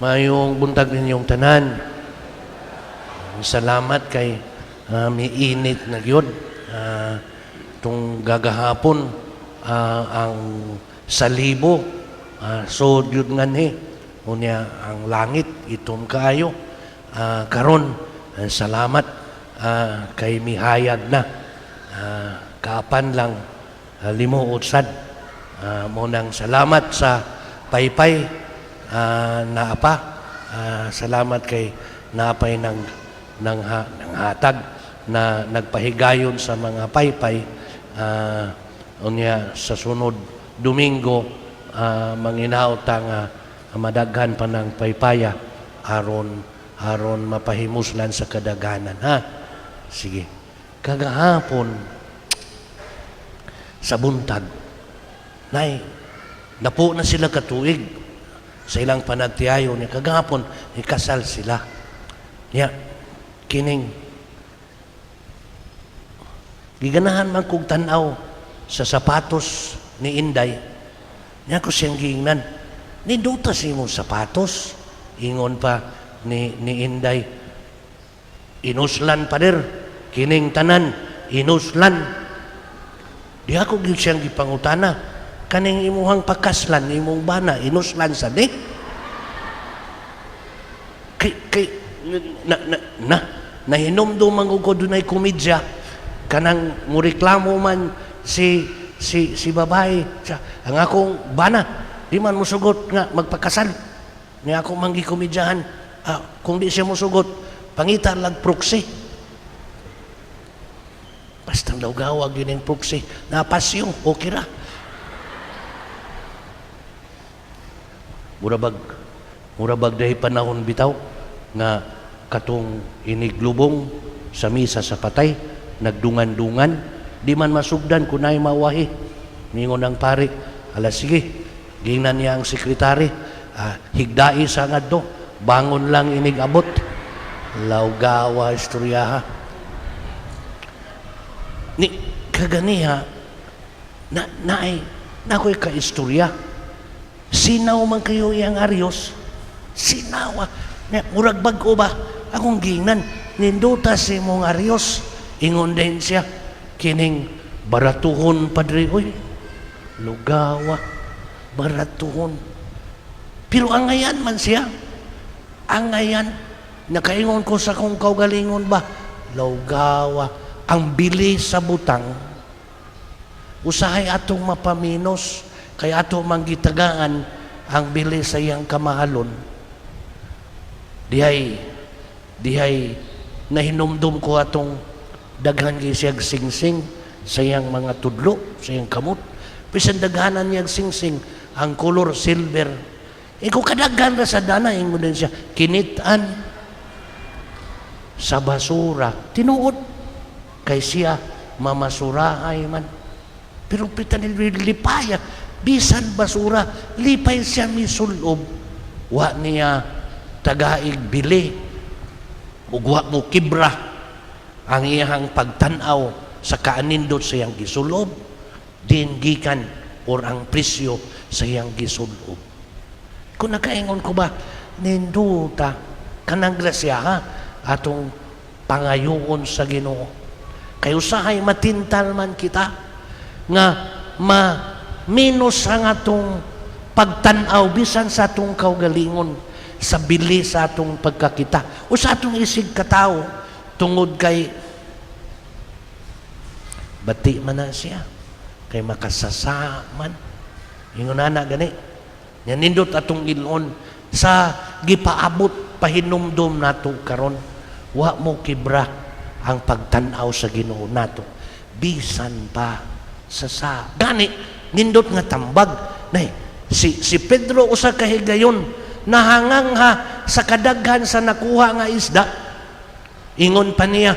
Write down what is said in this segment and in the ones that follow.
Mayong buntag ninyong tanan. Salamat kay miinit na gyud. Tung gagahapon ang salibo so gyud nganhi. Unya ang langit itom kaayo. Karon salamat kay mihayag na. Kaapan lang limuot sad. Mo nang salamat sa paypay naa pa. Salamat kay naapay ng ng, ha, ng hatag na nagpahigayon sa mga paypay. Unya sa sunod Domingo manginaot ta nga madaghan pa ng paypaya aron aron mapahimuslan sa kadaghanan, ha. Sige, kagahapon sa buntag, nay napo na sila katuig sa ilang panagtiayon niya. Kagahapon ikasal sila niya. Kining giganahan man kog tan-aw sa sapatos ni Inday niya. Ko siyang giingnan, "Nindota sa imong sapatos." Ingon pa ni Inday, "Inuslan, pader, kining tanan inuslan." Di ako gyud siyang gipangutana, "Kaning imuhang pakaslan, imong bana, inuslan sa di?" Kay kay na na na nahinumdum man ko dunay komedya kanang mureklamo man si babae siya, "Ang akong bana di man musugot nga magpakasal." Ni ako man gikomedyahan, "Kung di siya musugot, pangita lag proxy." Basta lawgawag yun yung proxy napasyo, okay ra. Murabag dahi panahon bitaw nga katong iniglubong sa misa sa patay, nagdungan-dungan, di man masugdan kung naay mawahi. Ningon ang pari, "Ala sige." Gingnan niya ang sekretary, "Higdai sa ngadto, bangon lang inig abot." Lawgawa istoryaha. Ni kaganiha na naay nakoy kaistorya. Sinaw man kayo iyang aryos. Sinawa. Murag bag-o ba? Akong gingnan, "Ninduta si mong aryos." Ingon din siya, "Kining baratuhon, padre, oy." Lugawa, baratuhon. Pero angayan man siya. Angayan. Nakaingon ko sa kong kaugalingon ba? Lawgawa. Ang bili sa butang, usahay atong mapaminos, kay ato manggitagaan ang bili sa iyang kamahalon. Dihay nahinumdum ko atong daghan kay siyag singsing sa iyang mga tudlo, sa iyang kamot. Bisan daghanan niyag singsing, ang kolor silver. Iko kadaghan ra sa dana, ingon din siya, "Kinitan sa basura." Tinuod kay siya mamasurahay man. Pero pita ni lipaya, bisan basura, lipay siya misulob. Wa niya tagaig bili ug wa mo kibra ang iyang pagtan-aw sa kaanindot sa iyang gisulob din gikan or ang presyo sa iyang gisulob. Kung nakaingon ko ba, ninduta kanang grasya ha, atong pangayoon sa Ginoo. Kay usahay matintal man kita nga ma minus ang atong pagtan-aw bisan sa atong kaugalingon sa bili sa atong pagkakita o sa atong isig katao tungod kay bati man na siya kay makasasa man. Ingon ana gani nya, nindot atong ilon sa gipaabot pahinumdom nato karon. Wa mo kibra ang pagtan-aw sa Ginoo nato bisan pa sa gani. Nindot nga tambag nay si Pedro. Usa ka higayon nahangangha sa kadaghan sa nakuha nga isda. Ingon pa niya,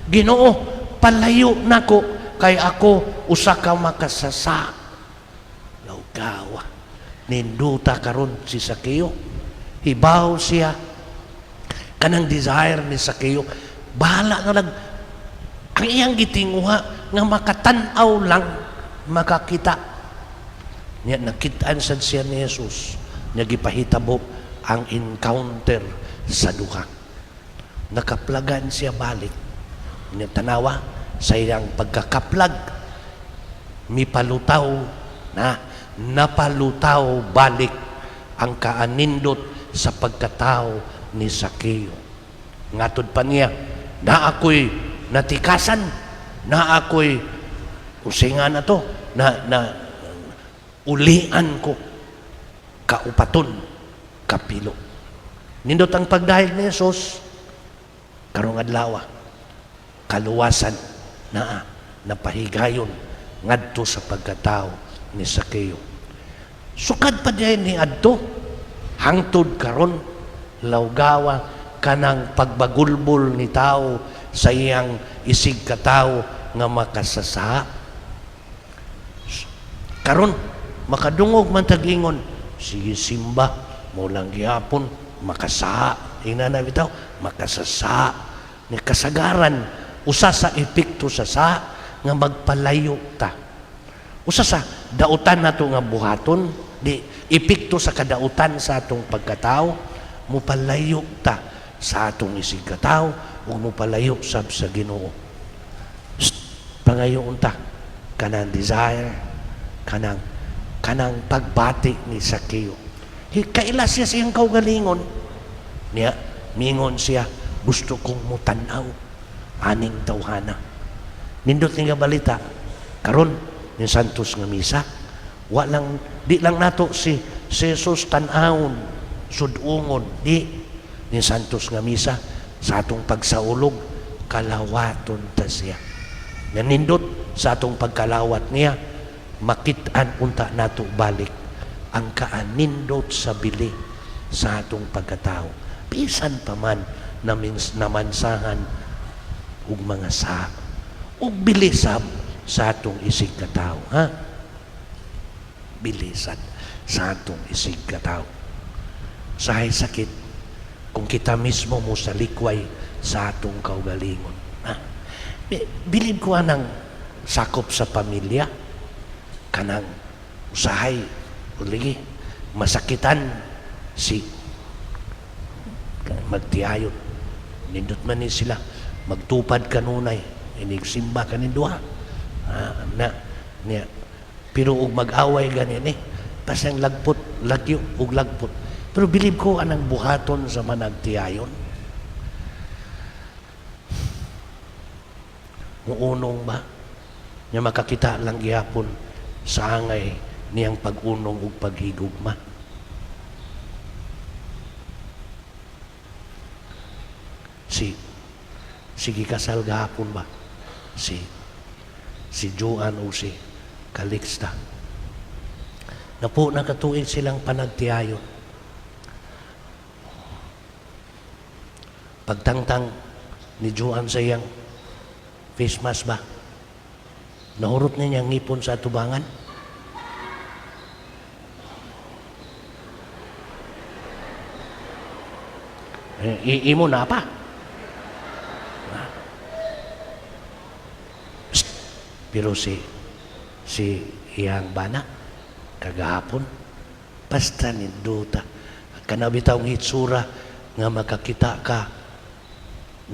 "Ginoo, palayo nako kay ako usa ka makasasa." Lawgawa, ninduta karon si Sakeo. Hibaw siya kanang desire ni Sakeo, bahala nga lang ang iyang gitinguha nga makatan-aw lang, makakita niya. Nakitaan sad siya ni Jesus niya, gipahitabo. ang encounter sa duha. Nakaplagan siya balik. Nya tanawa sa iyang pagkakaplag, mipalutaw na, napalutaw balik ang kaanindot sa pagkatao ni Sakeo. Ngatod pa niya, na ako'y natikasan, na ako'y usingan na to, na, na ulian ko, kaupaton, kapilo. Nindot ang pagdahig ni Jesus, karong adlaw, kaluwasan naa napahigayon ngadto sa pagkatao ni Sakeo. Sukad pa diay ni adto, hangtod karon, lawgawa kanang pagbagulbol ni tao sa iyang isig katawo nga makasasa. Karon makadungog man tag-ingon, sige simba mo lang gihapon makasa. Ingna na bitaw makasasa ni kasagaran usa sa epekto sa sa nga magpalayo ta. Usa sa dautan nato nga buhaton, di epekto sa kadautan sa atong pagkatao, mopalayo ta sa atong isig katawo ug mopalayo sab sa Ginoo. Psst, pangayoon ta kanang desire, kanang pagbati ni Sakeo. Kaila siya sa iyang kaugalingon. Niya, mingon siya, gusto kong mutan-aw aning tawhana. Nindot ni nga balita, karon ni Santos nga misa, wa lang, di lang nato si Jesus tan-awon, sudungon, di ni Santos nga misa sa atong pagsaulog, kalawaton ta siya. Nga nindot sa atong pagkalawat niya, makit-an unta nato balik ang kaanindot sa bili sa atong pagkatao. Bisan pa man namansahan ug mga sa ug bilisab sa atong isig katawo, ha? Bilisan sa atong isig katawo. Sahay sakit kung kita mismo mo sa likway sa atong kaugalingon. Ha? Bilib ko anang sakop sa pamilya, kanang usahay uligi masakitan si magtiyayot, nindot man ni sila magtupad kanunay inigsimba kanin duha, na niya, pero og mag-away gani ni pasang lagpot lagyo og lagpot, pero bilib ko anang buhaton sa managtiyayon. Muunong ba nya makakita lang gihapon sa angay niyang pag-unong ug paghigugma. Si gikasal gahapon ba? Si Joan o si Calixta. Napo nakatuig silang panagtiayon. Pagtangtang ni Joan sa iyang face mask ba? Nahurot niya ang ngipon sa atubangan. Imo na pa. Psst. Pero si iyang bana kagahapon basta nindota kanabitaw ang hitsura nga makakita ka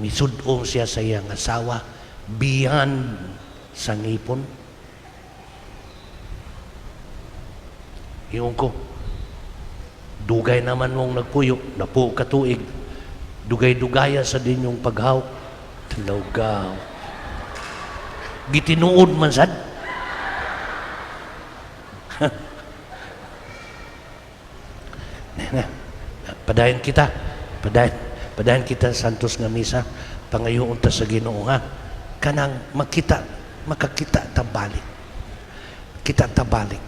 misud-ong siya sa iyang asawa beyond sa ngipon. Iyon ko, dugay naman mong nagpuyo, napo katuig, dugay-dugaya sa dinyong paghawk, talawgaw. Gitinuod man sad. Padayon kita, padayon kita Santos nga misa, pangayoon ta sa Ginoo ha. Kanang makakita tabalik. Kita tabalik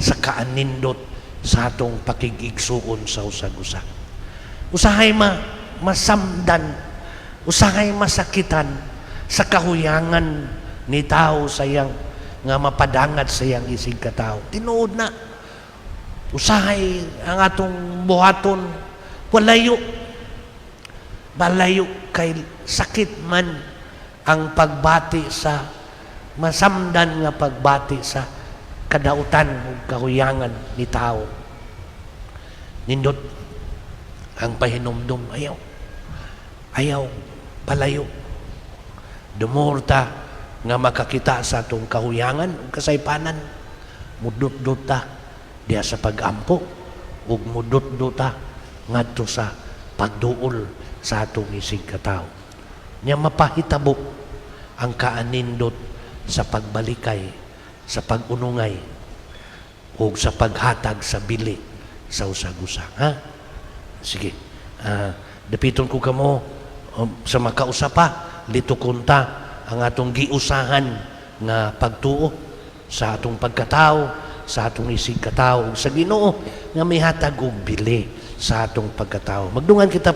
sa kaanindot sa atong pakigigsuon sa usag-usa. Usahay masamdan, usahay masakitan sa kahuyangan ni tao sa iyang nga mapadangat sa iyang isig katao. Tinuod na. Usahay ang atong buhaton, walayo. Balayo kay sakit man ang pagbati sa masamdan nga pagbati sa kadautan ug kahuyangan ni tao. Nindot Ang pahinumdum, ayaw. Ayaw, palayo. The more ta nga makakita sa atong kahuyangan ug kasaypanan, mudutdot ta diha sa pag-ampo ug mudutdot ta ngadto sa pagduol sa atong isig katawo. Nya mapahitabo ang kaanindot sa pagbalikay, sa pag-unungay ug sa paghatag sa bili sa usag-usa. Ha? Sige. Dapiton ko kamo sa makausa pa, litukon ta ang atong giusahan nga pagtuo sa atong pagkatao, sa atong isig katao ug sa Ginoo nga mihatag og bili sa atong pagkatao. Magdungan kita.